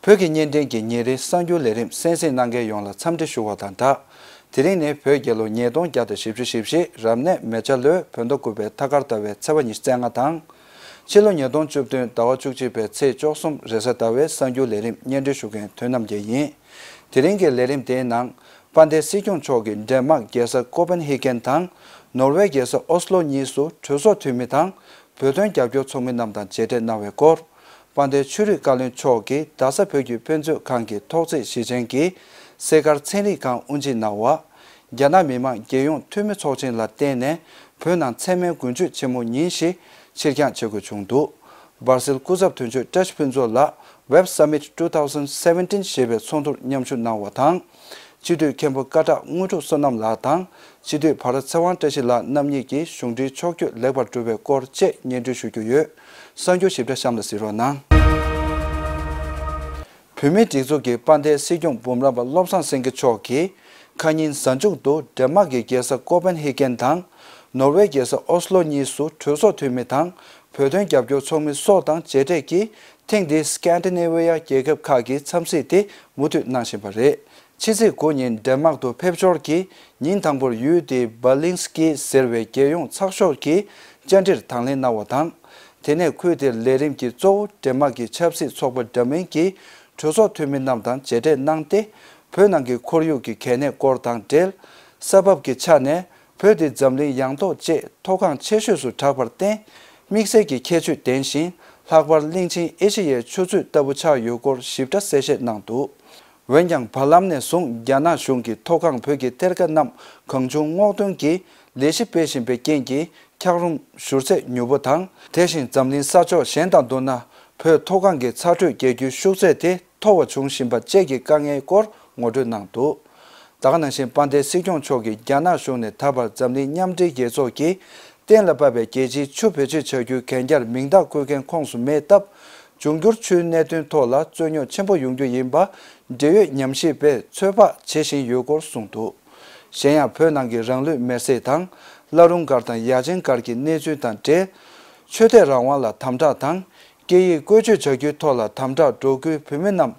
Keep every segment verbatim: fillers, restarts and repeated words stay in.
བོད་ཀྱི་བརྙན་འཕྲིན་གྱི་ཉིན་རེའི་གསར་འགྱུར་ལས་རིམ་གསན་གཟིགས་གནང་མཁན་ཡོངས་ལ་འཚམས་འདྲི་ཞུ་བ་དང་སྦྲགས། དེ་རིང་ནི་བོད་རྒྱལ་ལོ་ཉིས་སྟོང་བརྒྱ་དང་བཞི་བཅུ་ཞེ་བཞི་རབ་གནས་མེ་བྱ་ལོའི་བོད་ཟླ་དགུ་པའི་ཐ་སྐར་ཟླ་བའི་ཚེས་པ་ཉི་ཤུ་རྩ་ལྔ་དང་། ཕྱི་ལོ་ཉིས་སྟོང་བཅུ་བདུན་ཟླ་བ་བཅུ་གཅིག་པའི་ཚེས་བཅུ་གསུམ་རེས་གཟའ་ཟླ་བའི་གསར་འགྱུར་ལས་རིམ་སྙན་སྒྲོན་ཞུ་མཁན་དོན་རྣམ་རྒྱལ་ཡིན། དེ་རིང་གི་ལས་རིམ་དེའི་ནང་། དཔལ་ལྡན་སྲིད་སྐྱོང་མཆོག་གིས་ཌེན་མཱག་རྒྱལ་ས་ཀོ་པན་ཧེ་གྷན་དང་། ནོར་ཝེ་རྒྱལ་ས་ཨོ་སི་ལོ་གཉིས་སུ་གྲོས་ཚོགས་འཐུས་མི་དང་། བོད་དོན་རྒྱབ་སྐྱོར་ཚོགས་མི་རྣམས་དང་མཇལ་འཕྲད་གནང་བའི་སྐོར། དཔལ་ལྡན་ཆོས་རིག་བཀའ་བློན་མཆོག་གིས་རྡ་ས་བོད་ཀྱི་དཔེ་མཛོད་ཁང་གི་ཐོག་བརྩེགས་གཞི་ཅན་གྱི་སེ་དཀར་ཚན་རིག་ཁང་དབུ་འབྱེད་གནང་བ། རྒྱ་ནག་མི་དམངས་རྒྱལ་ཡོངས་འཐུས་མི་ཚོགས་ཆེན་ལ་བརྟེན་ནས་བོད་ནང་ཚད་མའི་དགུན་ཆོས་ཆེན་མོ་ཉིན་བཞི་ཕྱིར་འགྱངས་བྱེད་དགོས་བྱུང་འདུག་བར་སེལ་སྐུ་ཚབ་དོན་གཅོད་བཀྲ་ཤིས་ཕུན་ཚོགས་ལགས་Web Summit two thousand seventeen ཞེས་པའི་ཚོགས་འདུར་མཉམ་ཞུགས་གནང་བ་དང་། སྤྱི་འཐུས་མཁན་པོ་ཀ་བྲག་དངོས་གྲུབ་བསོད་ནམས་ལགས་དང་། སྤྱི་འཐུས་བྷ་ར་ཚེ་དབང་བཀྲ་ཤིས་ལགས་རྣམ་གཉིས་ཀྱིས་གཞུང་འབྲེལ་ཕྱོགས་བསྐྱོད་ལེགས་པར་གྲུབ་པའི་སྐོར་བཅས་སྙན་སྒྲོན་ཞུ་རྒྱུ་ཡོད། གསར་འགྱུར་ཞིབ་ཕྲ་གཤམ་ལ་གཟིགས་རོགས་གནང་། བོད་མིའི་སྒྲིག་འཛུགས་ཀྱི་དཔལ་ལྡན་སྲིད་སྐྱོང་འབུམ་རམས་པ་བློ་བཟང་སེང་གེ་མཆོག་གིས། ཁ་ཉིན་གཟའ་མཇུག་ཏུ་ཌེན་མཱག་གི་རྒྱལ་ས་ཀོ་པན་ཧེ་གྷན་དང་། ནོར་ཝེ་རྒྱལ་ས་ཨོ་སི་ལོ་གཉིས་སུ་གྲོས་ཚོགས་འཐུས་མི་དང་། བོད་དོན་རྒྱབ་སྐྱོར་ཚོགས་མི་སོགས་དང་མཇལ་འཕྲད་ཀྱིས། ཐེངས་འདིའི་སྐན་ཏི་ནེ་ཝི་ཡ་རྒྱལ་ཁབ་ཁག་གི་འཚམས་གཟིགས་དེ་མུ་མཐུད་གནང་བཞིན་པ་རེད། ཕྱི་ཚེས་དགུ་ཉིན་ཌེན་མཱག་ཏུ་ཕེབས་འབྱོར་གྱིས། ཉིན་དང་པོར་ཡུལ་དེའི་བྷ་ལིང་སྐི་ཟེར་བའི་རྒྱལ་ཡོངས་ཚགས་ཤོག་གི་བཅར་འདྲིར་དང་ལེན་གནང་བ་དང་། དེ་ནས་ཁུལ་དེར་ལས་རིམ་གྱི་གཙོ་བོ་ཌེན་མཱག་གི་ཆབ་སྲིད་ཚོགས་པ་འདྲ་མིན་གྱི་གྲོས་ཚོགས་འཐུས་མི་རྣམས་དང་མཇལ་འཕྲད་གནང་སྟེ། བོད་ནང་གི་ཁོར་ཡུག་གི་གལ་གནད་སྐོར་དང་འབྲེལ། ས་བབ་ཀྱི་ཆ་ནས་བོད་དེ་འཛམ་གླིང་ཡང་ཐོག་ཅེས་མཐོ་སྒང་ཆེ་ཤོས་སུ་གྲགས་པར་བརྟེན། དམིགས་བསལ་གྱི་ཁྱད་ཆོས་ལྡན་ཞིང་། ལྷག་པར་གླིང་ཆེན་ཨེ་ཤེ་ཡའི་ཆུ་ཚོད་ལྟ་བུ་ཆགས་ཡོད་སྐོར་ཞིབ་ཕྲ་གསལ་བཤད་གནང་འདུག་འོན་ཀྱང་། བར་ལམ་ནས་བཟུང་རྒྱ་ནག་གཞུང་གིས་མཐོ་སྒང་བོད་ཀྱི་གཏེར་ཁ་རྣམས་གང་བྱུང་སྔོག་འདོན་གྱི་ལས་གཞི་སྤེལ་བཞིན་པའི་རྐྱེན་གྱིས། འཁྱགས་རོམ་བཞུར་ཚད་མྱུར་པོ་དང་། དེ་བཞིན་འཛམ་གླིང་ས་ཕྱོགས་གཞན་དང་བསྡུར་ན། བོད་མཐོ་སྒང་གི་ཚ་དྲོད་རྒྱས་རྒྱུའི་ཤུགས་ཚད་དེ་མཐོ་བ་འབྱུང་བཞིན་པ་བཅས་ཀྱི་དཀའ་ངལ་སྐོར་ངོ་སྤྲོད་གནང་འདུག་ད་ག་ནང་བཞིན། དཔལ་ལྡན་སྲིད་སྐྱོང་མཆོག་གིས་རྒྱ་ནག་གཞུང་ནས་ད་བར་འཛམ་གླིང་མཉམ་འབྲེལ་རྒྱལ་ཚོགས་ཀྱིས་གཏན་ལ་ཕབ་པའི་རྒྱལ་སྤྱིའི་ཆུ་བེད་སྤྱོད་བྱ་རྒྱུའི་གན་རྒྱར་མིང་རྟགས་བཀོད་མཁན་ཁོངས་སུ་མེད་སྟབས། འབྱུང་འགྱུར་ཆུའི་གནད་དོན་ཐོག་ལ་རྩོད་རྙོག་ཆེན་པོ་ཡོང་རྒྱུ་ཡིན་པ། འབྲེལ་ཡོད་ཉམས་ཞིབ་པས་ཚོད་དཔག་བྱེད་བཞིན་ཡོད་སྐོར་གསུངས་འདུག་གཞན་ཡང་། བོད་ནང་གི་རང་ལུས་མེར་སྲེག་དང་། བླ་རུང་སྒར་དང་ཡ་ཆེན་སྒར་གྱི་གནས་ཚུལ་དང་འབྲེལ། ཆོས་དད་རང་དབང་ལ་དམ་དྲག་དང་། སྐད་ཡིག་བཀོལ་སྤྱོད་བྱ་རྒྱུའི་ཐོག་ལ་དམ་དྲག་འགྲོ་ཁུལ་བོད་མི་རྣམས་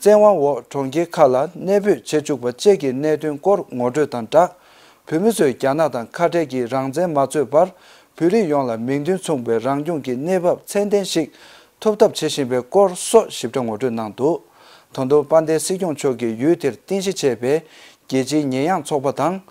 བཙན་དབང་འོག་གྲོང་ཁྱེར་ཁག་ལ་གནས་སྤོས་བྱེད་བཅུག་པ་བཅས་ཀྱི་གནད་དོན་སྐོར་ངོ་སྤྲོད་དང་སྦྲགས། བོད་མི་ཚོས་རྒྱ་ནག་དང་ཁ་བྲལ་གྱི་རང་བཙན་མ་རྩོད་པར། བོད་རིགས་ཡོངས་ལ་མིང་དོན་མཚུངས་པའི་རང་སྐྱོང་གི་གནས་བབ་ཚད་ལྡན་ཞིག་ཐོབ་ཐབས་བྱེད་བཞིན་པའི་སྐོར་སོགས་ཞིབ་ཕྲ་ངོ་སྤྲོད་གནང་འདུག་ད་དུང་། དཔལ་ལྡན་སྲིད་སྐྱོང་མཆོག་གིས་ཡུལ་དེར་རྟེན་གཞི་བྱས་པའི་རྒྱལ་སྤྱིའི་ཉེས་ཡངས་ཚོགས་པ་དང་།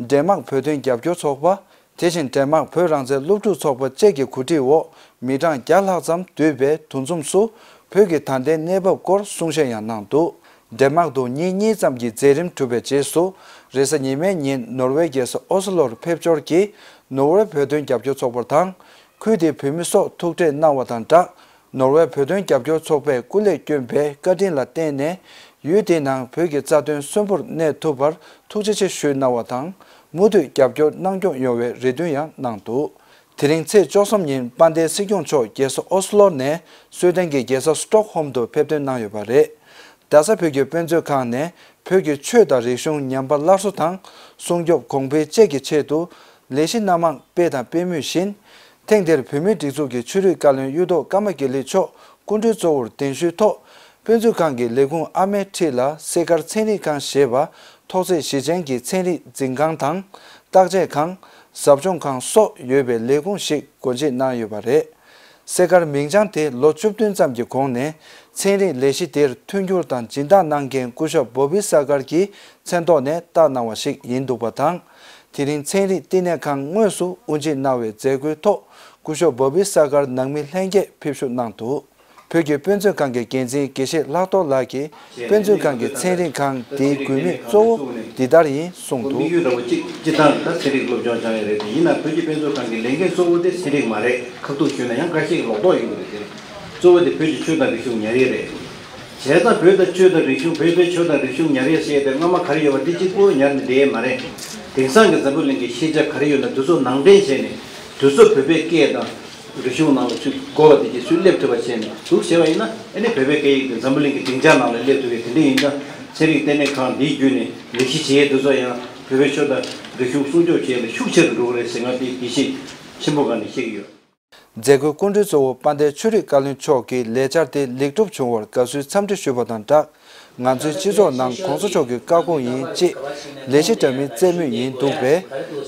ཌེན་མཱག་བོད་དོན་རྒྱབ་སྐྱོར་ཚོགས་པ། དེ་བཞིན་ཌེན་མཱག་བོད་རང་བཙན་སློབ་ཕྲུག་ཚོགས་པ་བཅས་ཀྱི་གོ་སྒྲིག་འོག་མི་གྲངས་བརྒྱ་ལྷག་ཙམ་འདུས་པའི་འདུ་འཛོམས་སུ། བོད་ཀྱི་ད་ལྟའི་གནས་བབ་སྐོར་གསུང་བཤད་ཡང་གནང་འདུག་ཌེན་མཱག་ཏུ་ཉིན་གཉིས་ཙམ་གྱི་མཛད་རིམ་གྲུབ་པའི་རྗེས་སུ། རེས་གཟའ་ཉི་མའི་ཉིན་ནོར་ཝེ་རྒྱལ་ས་ཨོ་སི་ལོར་ཕེབས་འབྱོར་གྱིས། ནོར་ཝེ་བོད་དོན་རྒྱབ་སྐྱོར་ཚོགས་པར་དང་། ཁུལ་དེའི་བོད་མི་སོགས་ཐུག་འཕྲད་གནང་བ་དང་སྦྲགས། ནོར་ཝེ་བོད་དོན་རྒྱབ་སྐྱོར་ཚོགས་པས་སྐུ་ལས་བསྐྱོན་པའི་བཀའ་དྲིན་ལ་བརྟེན་ནས། ཡུལ་དེའི་ནང་བོད་ཀྱི་རྩ་དོན་གསོན་པོར་གནས་ཐུབ་པར་ཐུགས་རྗེ་ཆེ་ཞུས་གནང་བ་དང་། མུ་མཐུད་རྒྱབ་སྐྱོར་གནང་སྐྱོང་ཡོང་བའི་རེ་འདུན་ཡང་གནང་འདུག་དེ་རིང་ཚེས་བཅུ་གསུམ་ཉིན་དཔལ་ལྡན་སྲིད་སྐྱོང་མཆོག་རྒྱལ་ས་ཨོ་སི་ལོ་ནས་སུའེ་ཏེན་གྱི་རྒྱལ་ས་སི་ཊོག་ཧོམ་དུ་ཕེབས་ཐོན་གནང་ཡོད་པ་རེད། རྡ་ས་བོད་ཀྱི་དཔེ་མཛོད་ཁང་ནས་བོད་ཀྱི་ཆོས་དང་རིག་གཞུང་ཉམས་པ་སླར་གསོ་དང་སྲུང་སྐྱོབ་གོང་འཕེལ་བཅས་ཀྱི་ཆེད་དུ་ལས་གཞི་སྣ་མང་སྤེལ་དང་སྤེལ་མུས་བཞིན། ཐེངས་འདིར་བོད་མིའི་སྒྲིག་འཛུགས་ཀྱི་ཆོས་རིག་བཀའ་བློན་གཡུ་ཐོག་ཀརྨ་དགེ་ལེགས་མཆོག་སྐུ་མགྲོན་གཙོ་བོར་གདན་ཞུའི་ཐོག་དཔེ་མཛོད་ཁང་གི་ལས་ཁུངས་ཨ་མའི་འཁྲིས་ལ་སེ་དཀར་ཚན་རིག་ཁང་ཞེས་པ་ཐོག་བརྩེགས་གཞི་ཅན་གྱི་ཚན་རིག་འཛིན་ཁང་དང་། བརྟག་དཔྱད་ཁང་། ཟབ་སྦྱོང་ཁང་སོགས་ཡོད་པའི་ལས་ཁུངས་ཤིག་སྒོ་འབྱེད་གནང་ཡོད་པ་རེད། སེ་དཀར་མིང་བྱང་དེ་ལོ་བཅུ་བདུན་ཙམ་གྱི་གོང་ནས་ཚན་རིག་ལས་གཞི་དེར་མཐུན་འགྱུར་དང་སྦྱིན་བདག་གནང་མཁན་སྐུ་ཞབས་བོ་བི་ས་དཀར་གྱི་མཚན་ཐོག་ནས་བཏགས་གནང་བ་ཞིག་ཡིན་འདུག་པ་དང་། དེ་རིང་ཚན་རིག་བསྟི་གནས་ཁང་དངོས་སུ་དབུ་འབྱེད་གནང་བའི་མཛད་སྒོའི་ཐོག་སྐུ་ཞབས་བོ་བི་ས་དཀར་ནང་མི་ལྷན་རྒྱས་ཕེབས་བཞུགས་གནང་འདུག་བོད་ཀྱི་དཔེ་མཛོད་ཁང་གི་འགན་འཛིན་དགེ་བཤེས་ལྷག་རྡོར་ལགས་ཀྱིས་དཔེ་མཛོད་ཁང་གི་ཚན་རིག་ཁང་འདིའི་དགོས་དམིགས་གཙོ་བོ་འདི་ལྟར་ཡིན་གསུངས་འདུག་དམིགས་ཡུལ་འདྲ་བོ་གཅིག་སྤྱིར་བཏང་ད་ཚན་རིག་སློབ་སྦྱོང་སྦྱང་ཡ་རེད་དེ། ཡིན་ན་བོད་ཀྱི་དཔེ་མཛོད་ཁང་གི་ལས་འགན་གཙོ་བོ་དེ་ཚན་རིག་མ་རེད། ཁག་ཐུག་ཞུས་ན་ཡང་འགའ་ཞིག་ལོག་རྟོག་ཡོང་གི་རེད་དེ། གཙོ་བོ་དེ་བོད་ཀྱི་ཆོས་དང་རིག་གཞུང་ཉར་ཡས་རེད། བྱས་ཙང་བོད་དང་ཆོས་དང་རིག་གཞུང་། བོད་པའི་ཆོས་དང་རིག་གཞུང་ཉར་ཡས་ཟེར་ཡས་དེ་སྔ་མ་ག་རེ་ཡོད་པ་འདི་གཅིག་པུ་ཉར་ནས་བསྡད་ཡས་མ་རེད། དེང་སང་གི་འཛམ་བུ་གླིང་གི་ཤེས་བྱ་ག་རེ་ཡོད་ན་དེ་ཚོ་ནང་འདྲེན་བྱས་ནས། དེ་ཚོ་བོད་པའི་སྐད་དང་། རིག་གཞུང་ནང་ལ་ཚུར་གོ་བ་དེ་གྱིས་ཚུར་སླེབས་ཐུབ་པ་བྱས་ནས་འདུག་ཟེར་བ་ཡིན་ན། ཨ་ནི་བོད་པའི་སྐད་ཡིག་དེ་འཛམ་བུ་གླིང་གི་སྡིངས་ཆ་ནང་ལ་སླེབས་ཐུབ་ཡས་དེ་འདྲ་ཡིན་ཙང་། ཚན་རིག་ལྟེ་གནས་ཁང་འདིའི་བརྒྱུད་ནས་ལས་གཞི་བྱེད་ཡས་དེ་ཚོ་ཡང་བོད་པའི་ཆོས་དང་རིག་གཞུང་སྲུང་སྐྱོབ་བྱེད་ཡས་ལ་ཤུགས་ཆེ་རུ་འགྲོ་གི་རེད་ཟེར་ང་དེ་དགེ་བཤེས་ཆེན་པོ་སྒང་ནས་བཤད་ཀྱི་ཡོད། མཛད་སྒོའི་སྐུ་མགྲོན་གཙོ་བོ་དཔལ་ལྡན་ཆོས་རིག་བཀའ་བློན་མཆོག་གིས་ལས་འཆར་དེ་ལེགས་གྲུབ་བྱུང་བར་དགའ་བསུའི་འཚམས་འདྲི་ཞུས་པ་དང་སྦྲགས། ང་ཚོའི་སྤྱི་ཚོགས་ནང་གོང་ས་མཆོག་གི་བཀའ་དགོངས་ཡིན་ཅེས་ལས་གཞི་འདྲ་མིན་རྩེད་མོས་ཡིན་འདུག་པས།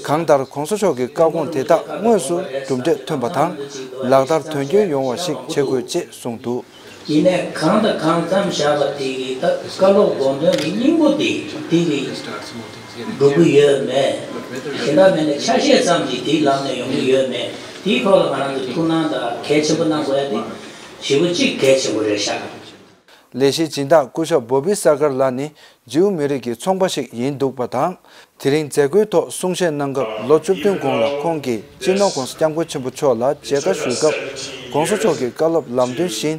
གང་ལྟར་གོང་ས་མཆོག་གི་བཀའ་དགོངས་དེ་དག་དངོས་སུ་གྲུབ་འབྲས་ཐོན་པ་དང་། ལག་བསྟར་དོན་འཁྱོལ་ཡོང་བ་ཞིག་བྱེད་དགོས་ཅེས་གསུངས་འདུག། ཡིན་ནའི་གང་དང་གང་མཚམས་བཞག་པ་དེ་གི་ད་བཀའ་སློབ་དགོངས་དོན་གྱི་སྙིང་པོ་དེ་དེ་གི་འགྲུབ་ཀྱི་ཡོད་མེད། དེ་འདྲ་མེད་ན་ཆ་ཤས་ཙམ་གྱིས་དེའི་ལམ་ནས་ཡོང་གི་ཡོད་མེད། དེའི་ཐོག་ལ་ང་རང་ཚོས་ཐུགས་སྣང་དང་གལ་ཆེན་པོ་གནང་དགོས་ཡ་དེ་ཞེ་པོ་གཅིག་གལ་ཆེན་པོ་རེད་ཤག། ལས་གཞིའི་སྦྱིན་བདག་སྐུ་ཞབས་བོ་བི་སར་ཀར་ལགས་ནི་ཇིའུ་མི་རིགས་ཀྱི་ཚོང་པ་ཞིག་ཡིན་འདུག་པ་དང་། དེ་རིང་མཛད་སྒོའི་ཐོག་གསུང་བཤད་གནང་སྐབས། ལོ་བཅུ་བདུན་གོང་ལ་ཁོང་གིས་སྤྱི་ནོར་༧གོང་ས་༧སྐྱབས་མགོན་ཆེན་པོ་མཆོག་ལ་མཇལ་ཁ་ཞུས་སྐབས། ༧གོང་ས་མཆོག་གི་བཀའ་སློབ་ལམ་སྟོན་བཞིན་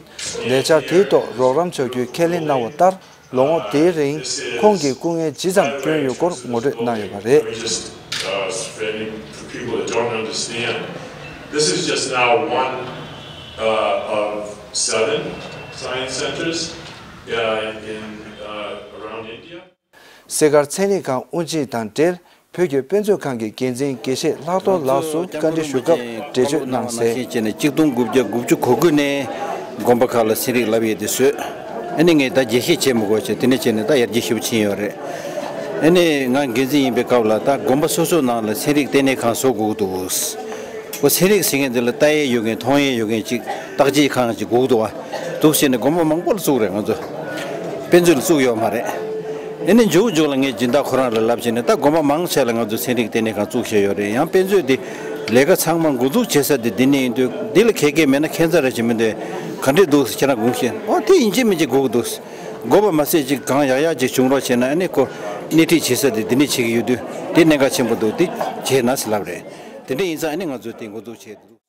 ལས་འཆར་དེའི་ཐོག་རོགས་རམ་བྱ་རྒྱུའི་ཁས་ལེན་གནང་བ་ལྟར། ལོ་ངོ་དེའི་རིང་ཁོང་གིས་སྐུ་ངལ་ཇི་ཙམ་བསྐྱོན་ཡོད་སྐོར་ངོ་སྤྲོད་གནང་ཡོད་པ་རེད། Just, uh, spending, for people that don't understand, this is just now one, uh, of seven science centers, uh, in, uh, around India. སེ་གར་ཚན་རིག་ཁང་དབུ་འབྱེད་དང་འབྲེལ། བོད་ཀྱི་དཔེ་མཛོད་ཁང་གི་འགན་འཛིན་དགེ་བཤེས་ལྷག་རྡོར་ལགས་སུ་བཀའ་འདྲི་ཞུ་སྐབས་འགྲེལ་བརྗོད་གནང་གསལ། ནང་བཞིན་བྱས་ནས་གཅིག་སྟོང་དགུ་བརྒྱ་དགུ་བཅུ་གོ་དགུ་ནས་དགོན་པ་ཁག་ལ་ཚན་རིག་བསླབ་ཡས་དེ་བཟོས། ཨ་ནི་ངས་ད་རྒྱས་བཤད་བྱེད་མི་དགོས་བྱས། དེ་ནས་བྱས་ནས་ད་ཡར་རྒྱས་ཞེ་པོ་ཕྱིན་ཡོད་རེད། ཨ་ནི་ང་འགན་འཛིན་ཡིན་པའི་སྐབས་ལ་ད་དགོན་པ་སོ་སོའི་ནང་ལ་ཚན་རིག་ལྟེ་གནས་ཁང་བཟོ་དགོས་འདུག། ཨོ་ཚན་རིག་ཟེར་མཁན་འདི་ལ་ལྟ་ཡས་ཡོད་མཁན་མཐོང་ཡས་ཡོད་མཁན་ཅིག་བརྟག་དཔྱད་ཁང་ཅིག་དགོས་འདུག་བ། འདུག་བྱས་ནས་དགོན་པ་མང་པོ་ལ་བཙུགས་རེད། ང་ཚོ་དཔེ་མཛོད་ལ་བཙུགས་ཡོད་མ་རེད། ཨ་ནི་མཇུག་མཇུག་ལ་ངས་སྦྱིན་བདག་ཁོ་རང་ལ་ལབ་བྱས་ནས་ད་དགོན་པ་མང་ཆེ་ལ་ང་ཚོ་ཚན་རིག་ལྟེ་གནས་ཁང་བཙུགས་བཞག་ཡོད་རེད། ཡང་དཔེ་མཛོད་འདི་ལས་ཀ་ཚང་མ་འགོ་འཛུགས་བྱེད་ས་དེ་འདི་ནས་ཡིན་དུས། འདི་ལ་གལ་གལ་མེད་ན་ཁྱད་མཚར་རེ་ཞིག་མི་འདུག། ག་འདྲས་འདུག་ཟེར་ཁྱེད་རང་དགོངས་ཤེས། ཨོ་དེ་ཡིན་གཅིག་མིན་གཅིག་དགོས་ཀྱི་འདུག། དགོས་པ་མ་ཟད་ཅིག་གང་ཡག་ཡག་ཅིག་བྱུང་རོགས་བྱས་ན། ཨ་ནི་ཁོ་སྣེ་ཁྲིད་བྱེད་ས་དེ་འདི་ནས་བྱེད་ཀྱི་ཡོད་དུས། དེ་གནད་འགག་ཆེན་པོ་འདུག། དེ་བྱས་ན་ཟེར་ལབ་རེད། དེ་འདྲ་ཡིན་ཙང་ཨ་ནི་ང་ཚོས་དེ་འགོ་འཛུགས་བྱས་འདུག།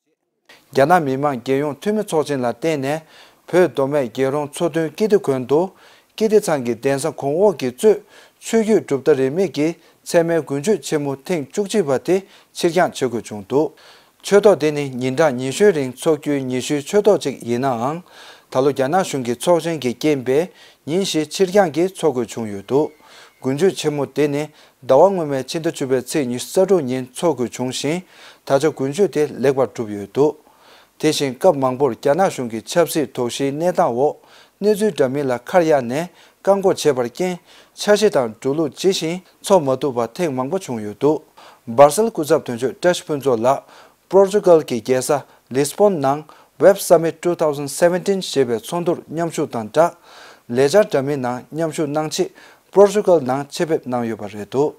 རྒྱ་ནག་མི་དམངས་རྒྱལ་ཡོངས་འཐུས་མི་ཚོགས་ཆེན་ལ་བརྟེན་ནས། བོད་མདོ་སྨད་རྒྱལ་རོང་མཚོ་སྟོན་ཀིརྟི་དགོན་དུ། ཀིརྟི་ཚང་གི་གདན་ས་གོང་འོག་གིས་གཙོས་ཆོས་བརྒྱུད་གྲུབ་མཐའ་རིས་མེད་ཀྱི་ཚད་མའི་དགུན་ཆོས་ཆེན་མོ་ཐེངས་བཅུ་གཅིག་པ་དེ་ཕྱིར་འགྱངས་བྱེད་དགོས་བྱུང་འདུག། ཆོས་ཐོག་དེ་ནི་ཉིན་གྲངས་ཉི་ཤུའི་རིང་འཚོགས་རྒྱུའི་ཉི་ཤུའི་ཆོས་ཐོག་ཅིག་ཡིན་ནའང་། ད་ལོ་རྒྱ་ནག་གཞུང་གི་ཚོགས་ཆེན་གྱི་རྐྱེན་པས་ཉིན་བཞི་ཕྱིར་འགྱངས་ཀྱིས་འཚོགས་དགོས་བྱུང་ཡོད་འདུག། དགུན་ཆོས་ཆེན་མོ་དེ་ནི་ཟླ་བ་སྔོན་མའི་ཕྱི་ཟླ་བཅུ་པའི་ཚེས་ཉི་ཤུ་རྩ་དྲུག་ཉིན་འཚོགས་དགོས་བྱུང་ཞིང་། ད་ཆ་དགུན་ཆོས་དེ་ལེགས་པར་གྲུབ་ཡོད་འདུག། དེ་བཞིན་སྐབས་མང་པོར་རྒྱ་ནག་གཞུང་གི་ཆབ་སྲིད་དོགས་གཞིའི་གནས་སྟངས་འོག་གནས་ཚུལ་འདྲ་མིན་ལ་ཁ་གཡར་ནས་བཀག་འགོག་བྱས་པར་རྐྱེན། འཆར་གཞི་དང་འགྲོ་ལུགས་ཇི་བཞིན་འཚོགས་མ་ཐུབ་པ་ཐེངས་མང་པོ་བྱུང་ཡོད་འདུག། སྦར་སེལ་སྐུ་ཚབ་དོན་གཅོད་བཀྲ་ཤིས་ཕུན་ཚོགས་ལགས། པོར་ཅུ་གལ་གྱི་རྒྱལ་ས་ལི་སི་བོན་ནང་Web Summit two thousand seventeen ཞེས་པའི་ཚོགས་འདུར་མཉམ་ཞུགས་དང་སྦྲགས། ལས་འཆར་འདྲ་མིན་ནང་མཉམ་ཞུགས་གནང་ཆེད་པོར་ཅུ་གལ་ནང་ཆེད་ཕེབས་གནང་ཡོད་པ་རེད་འདུག།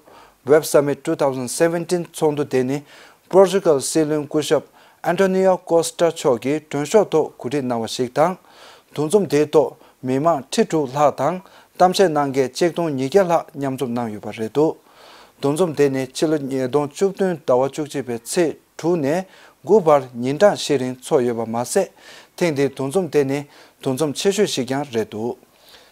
Web Summit two thousand seventeen ཚོགས་འདུ་དེ་ནི་པོར་ཅུ་གལ་སྲིད་བློན་སྐུ་ཞབས་ཨན་ཐོ་ནི་ཡོ་ཀོ་སི་ཏྲ་མཆོག་གིས་མགྲོན་ཤོག་ཐོག་གོ་སྒྲིག་གནང་བ་ཞིག་དང་། འདུ་འཛོམས་དེའི་ཐོག་མི་མང་ཁྲི་དྲུག་ལྷག་དང་གཏམ་བཤད་གནང་མཁན་ཆིག་སྟོང་ཉིས་བརྒྱ་ལྷག་མཉམ་འཛོམས་གནང་ཡོད་པ་རེད་འདུག། འདུ་འཛོམས་དེ་ནི་ཕྱི་ལོ་ཉིས་སྟོང་བཅུ་བདུན་ཟླ་བ་བཅུ་གཅིག་པའི་ཚེས་དྲུག་ནས་དགུ་བར་ཉིན་གྲངས་བཞི་རིང་འཚོགས་ཡོད་པ་མ་ཟད། ཐེངས་འདིའི་འདུ་འཛོམས་དེ་ནི་འདུ་འཛོམས་ཆེ་ཤོས་ཤིག་ཀྱང་རེད་འདུག།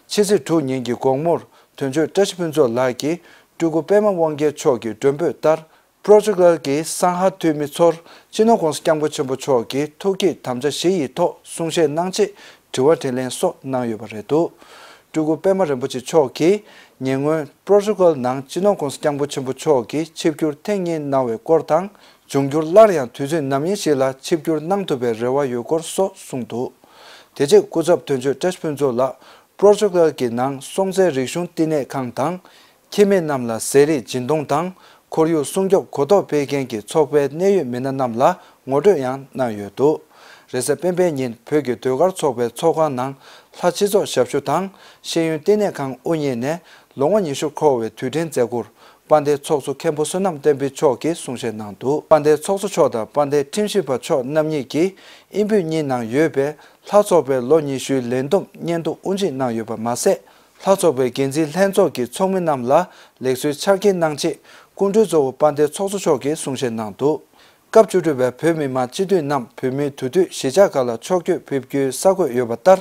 ཕྱི་ཚེས་དྲུག་ཉིན་གྱི་དགོང་མོར་དོན་གཅོད་བཀྲ་ཤིས་ཕུན་ཚོགས་ལགས་ཀྱིས་སྤྲུལ་སྐུ་པད་མ་དབང་རྒྱལ་མཆོག་གི་མགྲོན་འབོད་ལྟར། པོར་ཅུ་གལ་གྱི་སང་ཧ་འཐུས་མི་ཚོར་སྤྱི་ནོར་༧གོང་ས་༧སྐྱབས་མགོན་ཆེན་པོ་མཆོག་གི་ཐུགས་བསྐྱེད་དམ་བཅའ་བཞི་ཡི་ཐོག་གསུང་བཤད་གནང་ཆེད་དྲི་བ་དྲིས་ལན་སོགས་གནང་ཡོད་པ་རེད་འདུག། སྤྲུལ་སྐུ་པད་མ་རིན་པོ་ཆེ་མཆོག་གིས་ཉེ་སྔོན་པོར་ཅུ་གལ་ནང་སྤྱི་ནོར་༧གོང་ས་༧སྐྱབས་མགོན་ཆེན་པོ་མཆོག་གིས་ཆིབས་བསྒྱུར་ཐེངས་གཉིས་གནང་བའི་སྐོར་དང་། འབྱུང་འགྱུར་སླར་ཡང་དུས་ཚོད་ནམ་ཡིན་ཞིག་ལ་ཆིབས་བསྒྱུར་གནང་ཐུབ་པའི་རེ་བ་ཡོད་སྐོར་སོགས་གསུངས་འདུག། དེ་རྗེས་སྐུ་ཚབ་དོན་གཅོད་བཀྲ་ཤིས་ཕུན་ཚོགས་ལགས་པོར་ཅུ་གལ་གྱི་ནང་སྲོང་བཙན་རིག་གཞུང་བསྟི་གནས་ཁང་དང་། ཁྱིམ་མི་རྣམས་ལ་ཟས་རིགས་སྦྱིན་གཏོང་དང་ཁོར་ཡུག་སྲུང་སྐྱོབ་གོ་རྟོགས་སྤེལ་མཁན་གྱི་ཚོགས་པའི་གནད་ཡོད་མི་སྣ་རྣམས་ལ་ངོ་སྤྲོད་ཡང་གནང་ཡོད་འདུག། རེས་གཟའ་སྤེན་པའི་ཉིན་བོད་ཀྱི་ཟློས་གར་ཚོགས་པའི་ཚོགས་ཁང་ནང་ལྷ་སྤྱི་ཚོགས་ཞབས་ཞུ་དང་ཤེས་ཡོན་བསྟི་གནས་ཁང་དབུ་བརྙེས་ནས་ལོ་ངོ་ཉི་ཤུ་འཁོར་བའི་དུས་དྲན་མཛད་སྒོར་དཔལ་ལྡན་ཚོགས་གཙོ་མཁན་པོ་བསོད་ནམས་བསྟན་འཕེལ་མཆོག་གིས་གསུང་བཤད་གནང་འདུག། དཔལ་ལྡན་ཚོགས་གཙོ་མཆོག་དང་དཔལ་ལྡན་ཁྲིམས་ཞིབ་པ་མཆོག་རྣམ་གཉིས་ཀྱིས་དབྱིན་བོད་གཉིས་ནང་ཡོད་པའི་ལྷ་ཚོགས་པའི་ལོ་ཉི་ཤུའི་ལས་བསྡོམས་སྙན་ཐོ་དབུ་འབྱེད་གནང་ཡོད་པ་མ་ཟད། ལྷ་ཚོགས་པའི་འགན་འཛིན་ལྷན་ཚོགས་ཀྱི་ཚོགས་མི་རྣམས་ལ་ལེགས་གསོལ་ཕྱག་འཁྱེར་གནང་ཆེད་སྐུ་མགྲོན་གཙོ་བོ་དཔལ་ལྡན་ཚོགས་གཙོ་མཆོག་གིས་གསུང་བཤད་གནང་འདུག། སྐབས་བཅུ་དྲུག་པའི་བོད་མི་མང་སྤྱི་འཐུས་རྣམས་བོད་མིའི་དུས་སྟོན་གཞིས་ཆགས་ཁག་ལ་ཕྱོགས་བསྐྱོད་ཕེབས་རྒྱུའི་གསར་འགོད་ཡོད་པ་ལྟར།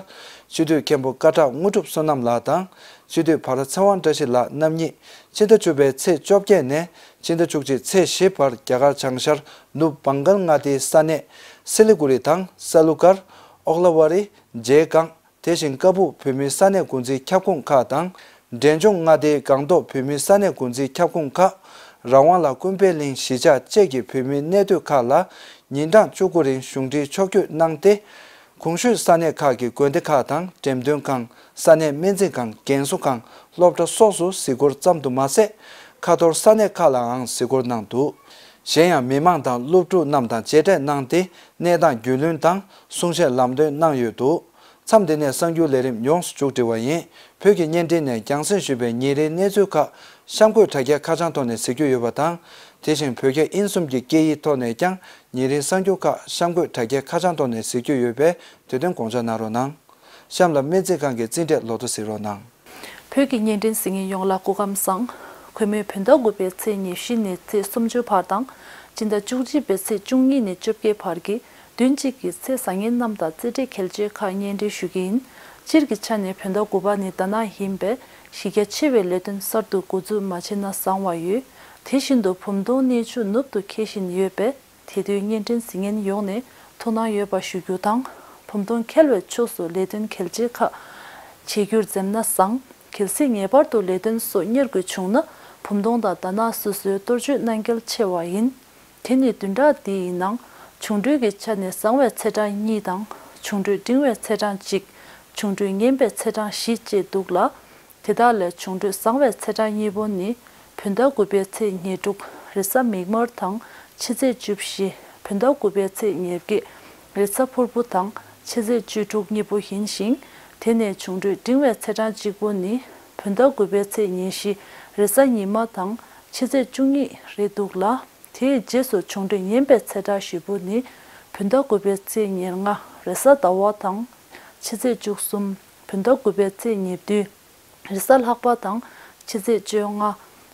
སྤྱི་འཐུས་མཁན་པོ་སྐད་གྲགས་དངོས་གྲུབ་བསོད་ནམས་ལགས་དང་། སྤྱི་འཐུས་བྷ་ར་ཚེ་དབང་བཀྲ་ཤིས་ལགས་རྣམ་གཉིས་ཕྱི་ཟླ་བཅུ་པའི་ཚེས་བཅོ་བརྒྱད་ནས་ཕྱི་ཟླ་བཅུ་གཅིག་ཚེས་བཞི་བར་རྒྱ་གར་བྱང་ཤར་ནུབ་བང་གལ་མངའ་སྡེའི་ས་གནས་སི་ལི་གུ་རི་དང་ས་ལུ་གར། ཨོག་ལ་ཝ་རི། མཇལ་སྒང་། དེ་བཞིན་ཀ་སྦུག་བོད་མིའི་ས་གནས་འགོ་འཛིན་ཁྱབ་ཁོངས་ཁག་དང་། འབྲས་ལྗོངས་མངའ་སྡེའི་སྒང་ཏོག་བོད་མིའི་ས་གནས་འགོ་འཛིན་ཁྱབ་ཁོངས་ཁག་རང་དབང་ལ་ཀུན་ཕན་གླིང་གཞིས་ཆགས་བཅས་ཀྱི་བོད་མིའི་གནས་སྡོད་ཁག་ལ་ ཉིན་གྲངས་བཅུ་དགུ་རིང་གཞུང་འབྲེལ་ཕྱོགས་བསྐྱོད་གནང་སྟེ། གོང་ཞུས་ས་གནས་ཁག་གི་དགོན་སྡེ་ཁག་དང་འགྲེམས་སྟོན་ཁང་། ས་གནས་སྨན་རྩིས་ཁང་། རྒན་གསོ་ཁང་། སློབ་གྲྭ་སོགས་སུ་གཟིགས་སྐོར་ཙམ་དུ་མ་ཟད། ཁ་ཐོར་ས་གནས་ཁག་ལའང་གཟིགས་སྐོར་གནང་འདུག་གཞན་ཡང་མི་མང་དང་སློབ་ཕྲུག་རྣམས་དང་མཇལ་འཕྲད་གནང་སྟེ། གནས་སྟངས་རྒྱུས་ལོན་དང་གསུང་བཤད་ལམ་སྟོན་གནང་ཡོད་འདུག་མཚམས་འདི་ནས་གསར་འགྱུར་ལས་རིམ་ཡོངས་སུ་མཇུག་སྒྲིལ་བ་ཡིན། བོད་ཀྱི་བརྙན་འཕྲིན་ནས་རྒྱང་སྲིང་ཞུས་པའི་ཉིན་རེའི་གནས་ཚུལ་ཁག་གཤམ་འཁོད་དྲ་རྒྱའི་ཁ་བྱང་ཐོག་ནས་གཟིགས་རྒྱུ་ཡོད་པ་དང་། དེ་བཞིན་བོད་རྒྱ་དབྱིན་གསུམ་གྱི་སྐད་ཡིག་ཐོག་ནས་ཀྱང་ཉིན་རེའི་གསར་འགྱུར་ཁག་གཤམ་འཁོད་དྲ་རྒྱའི་ཁ་བྱང་ཐོག་ནས་གཟིགས་རྒྱུ་ཡོད་པས། དེ་དོན་དགོངས་འཇགས་གནང་རོགས་གནང་། གཤམ་ལ་སྨན་རྩིས་ཁང་གི་རྩིས་འབྲས་ལོ་ཐོ་གཟིགས་རོགས་གནང་། བོད་ཀྱི་བརྙན་འཕྲིན་གཟིགས་མཁན་ཡོངས་ལ་སྐུ་ཁམས་བཟང་། གུས་མོས་བོད་ཟླ་དགུ་པའི་ཚེས་ཉེར་བཞི་ནས་ཚེས་སུམ་ཅུ་བར་དང་། སྤྱི་ཟླ་བཅུ་གཅིག་པའི་ཚེས་བཅུ་གཉིས་ནས་བཅོ་བརྒྱད་བར་གྱི་བདུན་གཅིག་གི་ཚེ་བཟང་ངན་རྣམས་དང་རྩིས་འབྲས་གལ་ཆེ་ཁག་སྙན་སྒྲོན་ཞུ་གི་ཡིན། སྤྱིར་གྱི་ཆ་ནས་བོད་ཟླ་དགུ་པ་ནི་ཟླ་ནག་ཡིན་པས། གཞི་རྒྱ་ཆེ་བའི་ལས་དོན་གསར་དུ་འགོ་འཛུགས་མ་བྱས་ན་བཟང་བ་ཡོད། དེ་བཞིན་དུ་བུམ་སྟོང་གནས་ཆུ་ནུབ་ཏུ་འཁེལ་བཞིན་ཡོད་པས། དེ་དུས་བརྙན་འཕྲིན་གཟིགས་མཁན་ཡོངས་ནས་ཐུགས་སྣང་ཡོད་པ་ཞུ་རྒྱུ་དང་། བུམ་སྟོང་འཁེལ་བའི་ཕྱོགས་སུ་ལས་དོན་གལ་ཆེ་ཁག་བྱེད་རྒྱུར་འཛེམ་ན་བཟང་། གལ་སྲིད་ངེས་པར་དུ་ལས་དོན་སོགས་གཉེར་དགོས་བྱུང་ན། བུམ་སྟོང་དང་ཟླ་ནག་སོ་སོའི་གཏོར་སྤྱོད་གནང་གལ་ཆེ་བ་ཡིན། དེ་ནི་བདུན་ཕྲག་འདི་ཡི་ནང་འབྱུང་འཕྲོད་ཀྱི་ཆ་ནས་བཟང་བའི་ཚེས་གྲངས་གཉིས་དང་། འབྱུང་འཕྲོད་འབྲིང་བའི་ཚེས་གྲངས་གཅིག་འབྱུང་འཕྲོད་ངན་པའི་ཚེས་གྲངས་བཞི་བཅས་འདུག་ལ། དེ་དག་ལས་འབྱུང་འཕྲོད་བཟང་བའི་ཚེས་གྲངས་གཉིས་པོ་ནི། བོད་ཟླ་དགུ་པའི་ཚེས་ཉེར་དྲུག་རེས་གཟའ་མིག་དམར་དང་ཕྱི་ཚེས་བཅུ་བཞི། བོད་ཟླ་དགུ་པའི་ཚེས་ཉེར་བརྒྱད་རེས་གཟའ་ཕུར་བུ་དང་ཕྱི་ཚེས་བཅུ་དྲུག་གཉིས་པོ་ཡིན་ཞིང་། དེ་ནས་འབྱུང་འཕྲོད་འབྲིང་བའི་ཚེས་གྲངས་གཅིག་པོ་ནི། བོད་ཟླ་དགུ་པའི་ཚེས་ཉེར་བཞི་རེས་གཟའ་ཉི་མ་དང་ཕྱི་ཚེས་བཅུ་གཉིས་རེད་འདུག་ལ། དེའི་རྗེས་སུ་འབྱུང་འཕྲོད་ངན་པའི་ཚེས་གྲངས་བཞི་པོ་ནི། བོད་ཟླ་དགུ་པའི་ཚེས་ཉེར་ལྔ་རེས་གཟའ་ཟླ་བ་དང་ཕྱི་ཚེས་བཅུ་གསུམ། བོད་ཟླ་དགུ་པའི་ཚེས་ཉེར་བདུན་རེས་གཟའ་ལྷག་པ་དང་ཕྱི་ཚེས་བཅོ་ལྔ།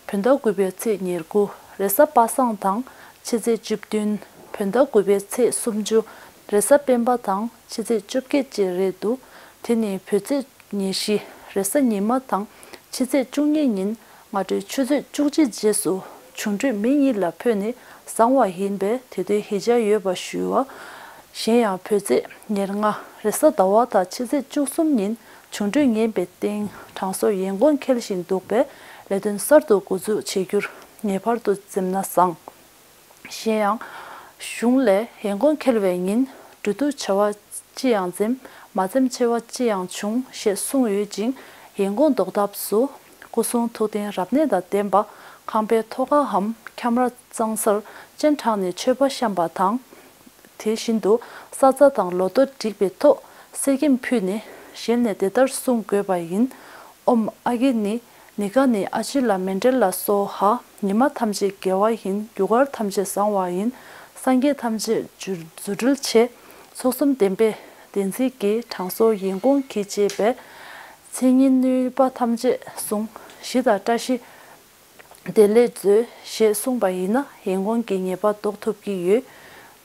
བོད་ཟླ་དགུ་པའི་ཚེས་ཉེར་དགུ་རེས་གཟའ་པ་སངས་དང་ཕྱི་ཚེས་བཅུ་བདུན། བོད་ཟླ་དགུ་པའི་ཚེས་སུམ་ཅུ་རེས་གཟའ་སྤེན་པ་དང་ཕྱི་ཚེས་བཅོ་བརྒྱད་བཅས་རེད་འདུག་དེ་ནི་བོད་ཚེས་ཉེར་བཞི་རེས་གཟའ་ཉི་མ་དང་ཕྱི་ཚེས་བཅུ་གཉིས་ཉིན་སྔ་དྲོའི་ཆུ་ཚོད་བཅུ་གཅིག་རྗེས་སུ་འབྱུང་འཕྲོད་མི་གཉིས་ལ་ཕོག་ནས་བཟང་བ་ཡིན་པས་དེ་དོན་ཤེས་བྱ་ཡོད་པ་ཞུ་བ། གཞན་ཡང་བོད་ཚེས་ཉེར་ལྔ་རེས་གཟའ་ཟླ་བ་དང་ཕྱི་ཚེས་བཅུ་གསུམ་ཉིན་འབྱུང་འཕྲོད་ངན་པའི་སྟེང་དྲང་སྲོང་ཡན་གོང་འཁེལ་བཞིན་འདུག་པས་ལས་དོན་གསར་དུ་འགོ་འཛུགས་བྱེད་རྒྱུར་ངེས་པར་དུ་འཛེམ་ན་བཟང་། གཞན་ཡང་། གཞུང་ལས་ཡན་གོང་འཁེལ་བའི་ཉིན་འབྲུ་དུག་བྱ་བ་ཅི་ཡང་འཛེམ། མ་འཛེམ་ཆེ་བ་ཅི་ཡང་འབྱུང་ཞེས་གསུངས་ཡོད་ཅིང་། ཡན་གོང་ཟློག་ཐབས་སུ། སྐུ་གསུང་ཐུགས་རྟེན་རབ་གནས་དང་ལྡན་པ་ཁང་པའི་ཐོག་ཁའམ་ཁྱམས་ར་གཙང་སར་སྤྱན་དྲངས་ནས་མཆོད་པ་བཤམས་པ་དང་། དེ་བཞིན་དུ་ས་རྩ་དང་ལོ་ཐོ་བསྒྲིགས་པའི་ཐོག་གསེར་སྐྱེམས་ཕུལ་ནས་ཞལ་ནས་འདི་ལྟར་གསུང་དགོས་པ་ཡིན། ཨོཾ་ཨ་གི་ནི། ནི་ག་ནི་ཨ་ཅི་ལ་མཎྜལ་ལ་སྭཱ་ཧཱ། ཉི་མ་ཐམས་ཅད་དགེ་བ་ཡིན། རྒྱུ་སྐར་ཐམས་ཅད་བཟང་བ་ཡིན། སངས་རྒྱས་ཐམས་ཅད་རྫུ་འཕྲུལ་ཆེ། ཚོགས་གསུམ་ལྡན་པའི་བདེན་ཚིག་གིས། དྲང་སྲོང་ཡན་གོང་གིས་བཅས་པའི། མཚན་ཉིད་ནུས་པ་ཐམས་ཅད་གཟུང་། ཞི་དང་བཀྲ་ཤིས་བདེ་ལེགས་མཛོད། ཞེས་གསུངས་པ་ཡིན་ན་ཡན་གོང་གི་ཉེས་པ་ཟློག་ཐུབ་ཀྱི་ཡོད།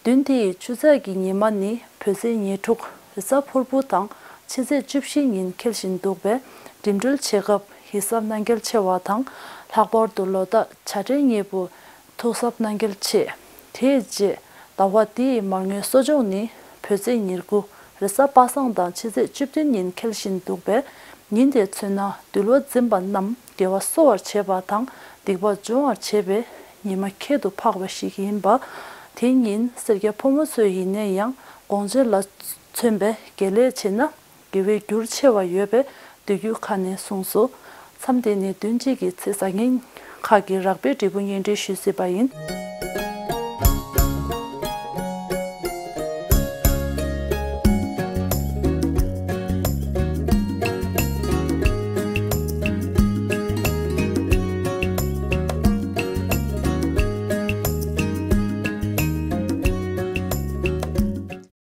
བདུན་དེ་ཡི་ཆུ་ཚོད་ཀྱི་ཉི་མ་ནི་བོད་ཚེས་ཉེར་དྲུག་རེས་གཟའ་ཕུར་བུ་དང་ཕྱི་ཚེས་བཅུ་བཞི་ཉིན་འཁེལ་བཞིན་འདུག་པས་འགྲིམ་འགྲུལ་བྱེད་སྐབས་ཡིད་གཟབ་གནང་གལ་ཆེ་བ་དང་། ལྷག་པར་དུ་ལོ་རྟགས་བྱ་བྲལ་གཉིས་པོ་ཐུགས་གཟབ་གནང་གལ་ཆེ། དེའི་རྗེས་ཟླ་བ་འདི་ཡི་མར་ངོའི་གསོ་སྦྱོང་ནི་བོད་ཚེས་ཉེར་དགུ་རེས་གཟའ་པ་སངས་དང་ཕྱི་ཚེས་བཅུ་བདུན་ཉིན་འཁེལ་བཞིན་འདུག་པས། ཉིན་དེར་མཚོན་ན་འདུལ་བ་འཛིན་པ་རྣམས་དགེ་བ་གསོ་བར་བྱེད་པ་དང་སྡིག་པ་སྦྱོང་བར་བྱེད་པའི་ཉི་མ་ཁྱད་དུ་འཕགས་པ་ཞིག་ཡིན་པ། དེ་ཉིན་སེར་སྐྱ་ཕོ་མོ་ཚོས་ཡིན་ན་ཡང་དགོང་ཆེན་ལ་མཚོན་པའི་དགེ་ལས་བྱས་ན་དགེ་བའི་རྒྱུར་ཆེ་བ་ཡོད་པས་འདོད་རྒྱུ་ཁ་ནས་གསུངས་སོ། མཚམས་དེ་ནས་བདུན་གཅིག་གི་ཚེས་བཟང་ངན་ཁག་གི་རགས་པའི་འབྲས་བུ་སྙན་སྒྲོན་ཞུས་ཟིན་པ་ཡིན།